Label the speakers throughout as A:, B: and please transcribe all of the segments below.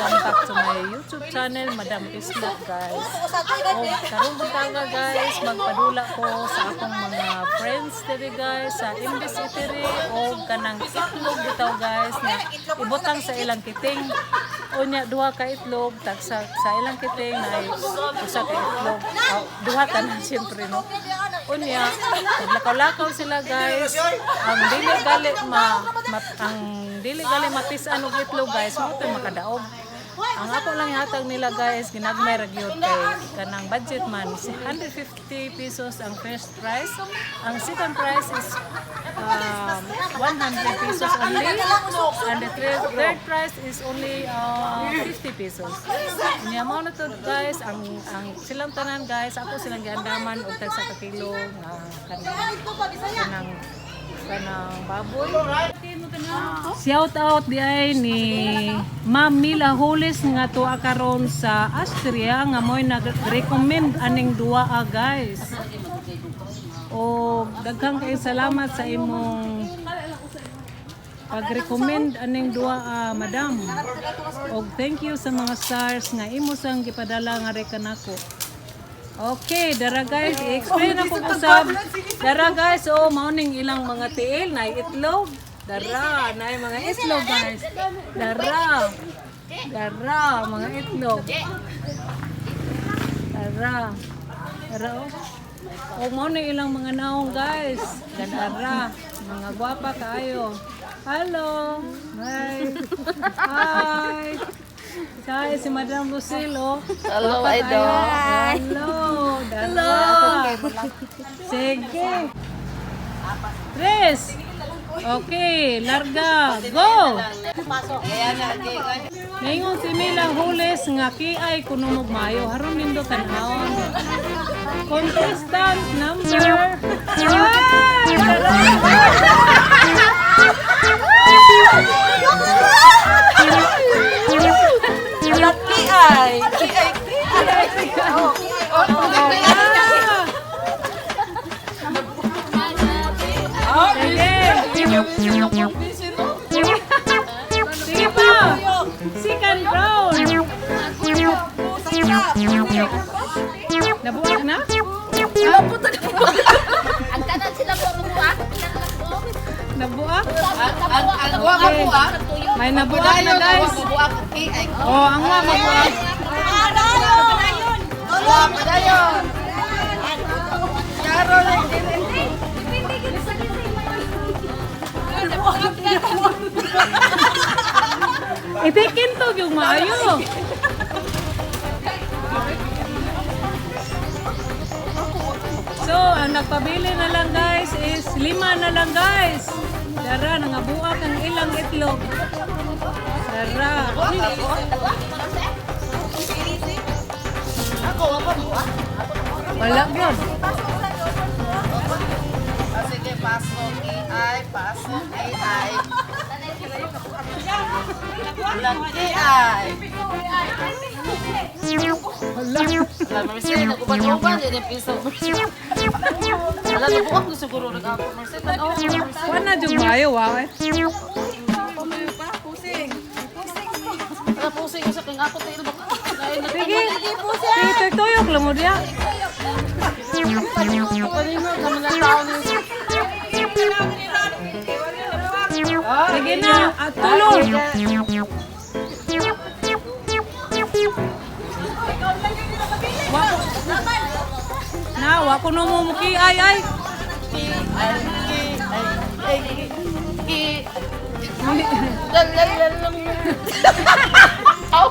A: Welcome back to my YouTube channel, Madam Isla, guys. O, karong buntaga, guys, magpadula ko sa akong mga friends diri, guys, sa Imbis Eatery o kanang itlog bitaw, guys, na ibutang sa ilang kiting. Unya duha ka itlog tag sa ilang kiting na usa ka itlog. Oh, duha tanan siyempre, no. Unya, naglakaw-lakaw sila, guys. Ang dili gali mapisan og itlog, guys, mao to'y makadaog. Ang ako lang ihatag nila, guys, ginagmay ra gyud kay kanang budget man. 150 pesos ang first prize. Ang second prize is 100 pesos only. And the third prize is only 50 pesos. Unya mao na to, guys, ang silang tanan, guys, ako silang giandaman og tag sa ka kilo nga kanang baboy. Shout out di ay ni Ma'am Mila Hulis nga tuwa karon sa Austria nga mo'y nag-recommend aning duwa, guys. O daghang kay salamat sa imong pag-recommend aning duwa, madam. Og thank you sa mga stars nga imo sang gipadala nga kanako. Okay, dara guys, i-explain ako usab. Dara guys, oh, mao ning ilang mga tiil na itlog. Dara, na mga itlog, guys. Dara. Dara, mga itlog. Dara. Dara oh. Oh, mao ni ilang mga naong, guys. Dara, mga gwapa kaayo. Hello. Hi. Hi. Hi, si Madam Lucille, oh.
B: Hello, idol.
A: Hello. Dara. Sige. Tres. Okay, larga. Go. Ningon si Mila Hules nga kiay kuno mo mayo haron nindo tan-awon. Contestant number. Ay, dara.
B: Lucky ay. Ki ay.
A: Ah. Sige. Sige pa. Second round. Nabuak na?
C: Ang tanan sila po mabuak.
A: Nabuak?
B: Ang wa mabuak.
A: May nabuak na, guys.
B: Mabuak ki ay.
A: Oh, ang wa mabuak.
B: Wa padayon. Karon ay dili.
A: Itikin to yung maayo. So, ang nagpabili na lang, guys, is lima na lang, guys. Dara, nangabuak ang ilang itlog. Dara.
B: Ako wa pa buak.
A: Wala yun.
B: Ah, sige, pasok ki ay, pasok ki ay. Lucky ay.
A: Wala.
B: Wala, Marcel, nag-uban-uban, di na piso. Wala, nabuak na siguro nag-ako, Marcel. Tanaw, Marcel.
A: Wala na yung maayo, wow eh.
B: Wala, pusing ko sa king ako, tayo ba?
A: Sige. Sige, tuyok lang mo diya.
B: Kanino, kami na tao ni
A: Sige na, at tulog. Na, wa ko no mo muki ay ay.
B: Ki, ay, ki, ay, ay, ki, ki. Lalalala. Aw!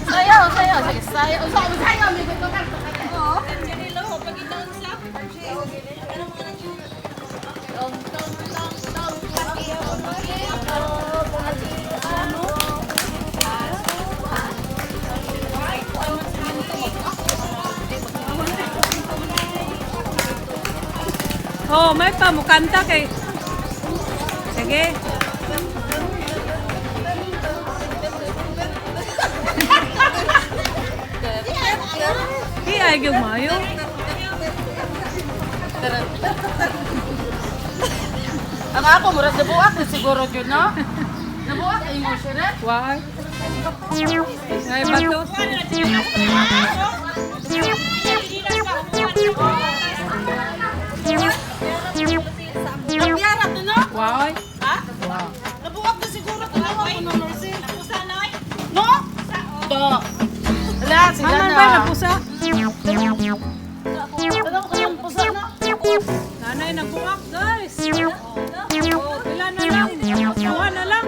B: Sayaw, sayaw, sige, sayaw. Sayaw, sayaw, may gusto ka.
A: Oh, may pa mukanta kay. Sige. Di ay gyud maayo.
B: Ang ako, murag nabuak na siguro yun, no? Nabuak. Nabuak ay mo siya.
A: Why? Ay, bato.
B: Biyara to no?
A: Why?
B: Ha?
A: Wow.
B: Nabuak na siguro to no ako no Mercy. No? Do. Ala, sila
A: Aman
B: na.
A: ba napusa?
B: Ano ko kayong pusa na?
A: Nanay, nagbuak, guys. Oh, pila na lang. Kuha na lang.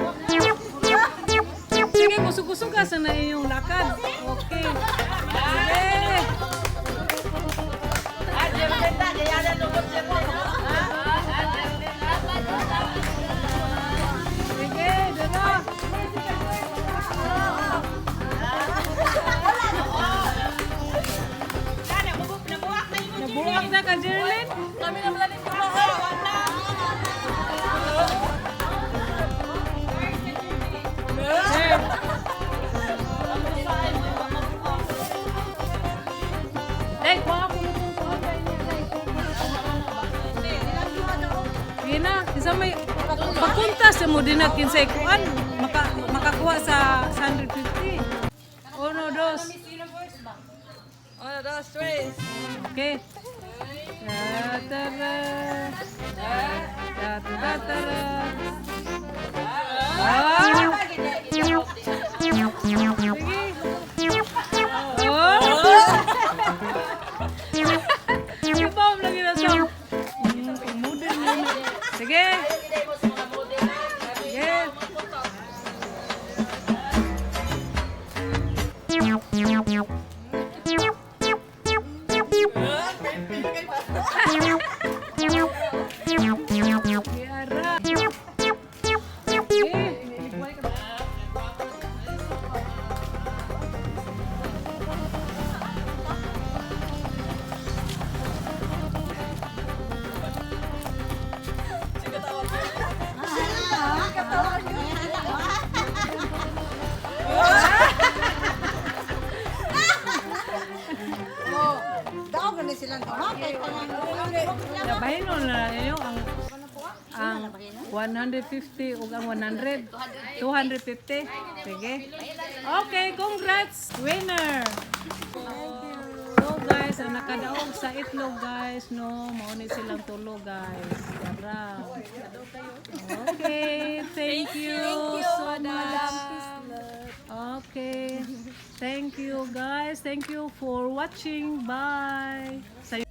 A: Sige, kusog-kusog ka sa na iyong lakad. Okay. Sige. Sige, dara. Nabuak na ka, Jerlyn.
B: Kami na pala nito.
A: Sir. Day, kuha ko mo itong kuha kay niya, day. Sige na, isa may pagkunta sa mo din na kinsay kuan makakuha sa 150. Uno, dos.
B: Uno, dos, tres.
A: Okay. Ta ta ta ta ta ta. Ah! Sige. Oh! Ibom lagi na siya. Model na. Sige. Sige. Kiara. Sige.
D: Daog na silang duha kay kanang
A: Labahin na ninyo ang 150 ug ang 100. 250. Sige. Okay, congrats winner. So guys, ang nakadaog sa itlog guys, no, mao ni silang tulo, guys. Tara. Okay, thank you so much. Okay. Thank you guys. Thank you for watching. Bye. Sa